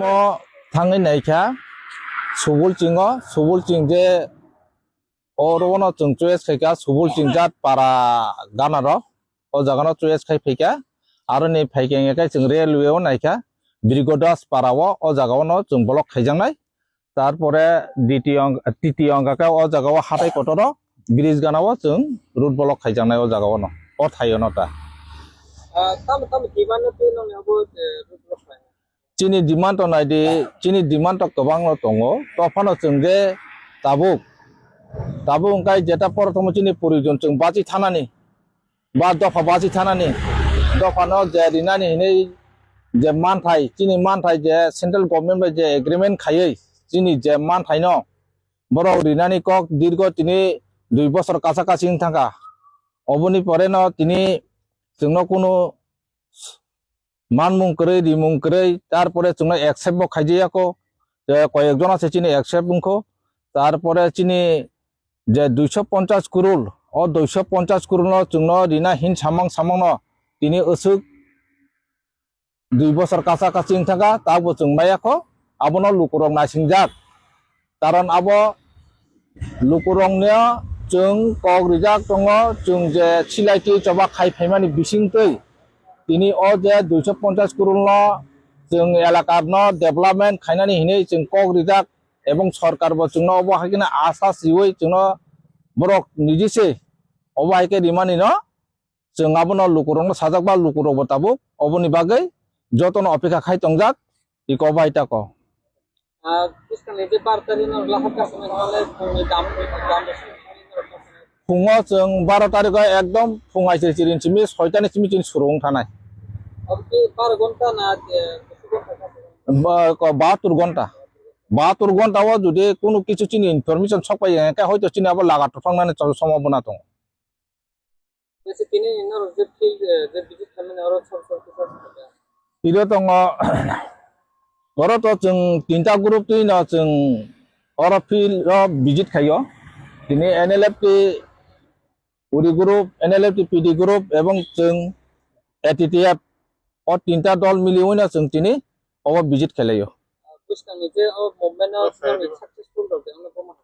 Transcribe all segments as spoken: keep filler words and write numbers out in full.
Mo thangwi naikha Subulchingo, Subulching je oro ono chwng choice khaikha Subulching jat para ganaro. O jagano choice khai phaikha. Aroni phaikha hingkhe chwng railway o naikha Birgodas para o, o jagao no chwng block khaijaknai. Tarpore ditiyo, titiyo hingkha khe o jagao hatai kotoro bridge ganao chwng road block khaijaknai o jagao no, o thaio no ta. Ah, tamo, tamo demand no twi nongni abo, eh, road block khlainai? Chini demand to naidi, chini demand to kwbangno tongo. To phano chwng je tabuk, tabuk wngkha jeta prothom chini proyojon chwng bachi thanani, ba dopha bachi thanani, dophano je rinani hinwi je manthai, chini manthai je central government bai je agreement khaiwi chini je manthaino borok rinani kok dirgo tini dui bosor kacha kachi wng thangkha. Oboni poreno tini chwngno kunu manmung kwrwi, rimung kwrwi, tarpore chwngno accept bo khaijaya kho, je koyek jona se chini accept wngkho, tarpore chini je duiso ponchas kurul, o duiso ponchas kurul no chwngno rina hin samang samang no tini aswk dui bosor kacha kachi wng thangkha, tabukbo chwng maya kho, abono lukurok naisingjak. Karon abo lukurokno chwng kok rijak tongo, chwng je silai twi choba khai phaimani bisingtwi tini o je duiso ponchas kurulno chwng elakarno development khainani hinwi chwng kok rijak, ebong sorkarbo chwngno obo hai kheno asa siwi chwngno borok niji se obo hai khe rimanino chwng abono lukurokno sajak ba lukurokbo tabuk oboni bagwi jotono opekha khai tongjak, iko bai tako. Ah, bwskangni je bar tarikh no lahar kaisa nang hwnle phungni dam, dam. Phungo chwng baro tarikh o ekdom phung aisir chirin simi soitani simi chini suru wng thanai. Abo ki bar ghonta na, eh, Ba-, ko-, bahatur ghonta. Bahatur ghonta o jodi kunu kichu chini information sok pai khe hoito chini abo laga tothangnani somobona tongo. Acha, tini norok je field, eh, je visit khaimani oro sor sor kisa kisa. Iro tongo, oro to chwng tinta group twi no chwng oro field o visit khaio. Tini N L F T Uri group, N L F T P D group ebong chwng A T T F o tinta dol miliwi no chwng tini obo visit khlaio. Bwskangni je o movement o successful rok de, ano bomo.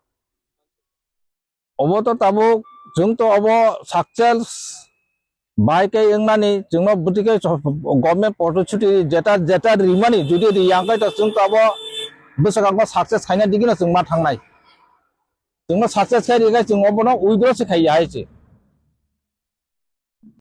Obo to tabuk chwng to obo success bai khe wngnani, chwngno bwtwi khe government protichuti jeta, jeta rimani, jodi riyang khe to chwng to obo bwswk ang success khaina digino chwng ma thangnai. Chwngno success khai rikha chwng obono withdraw se khai ya hai se.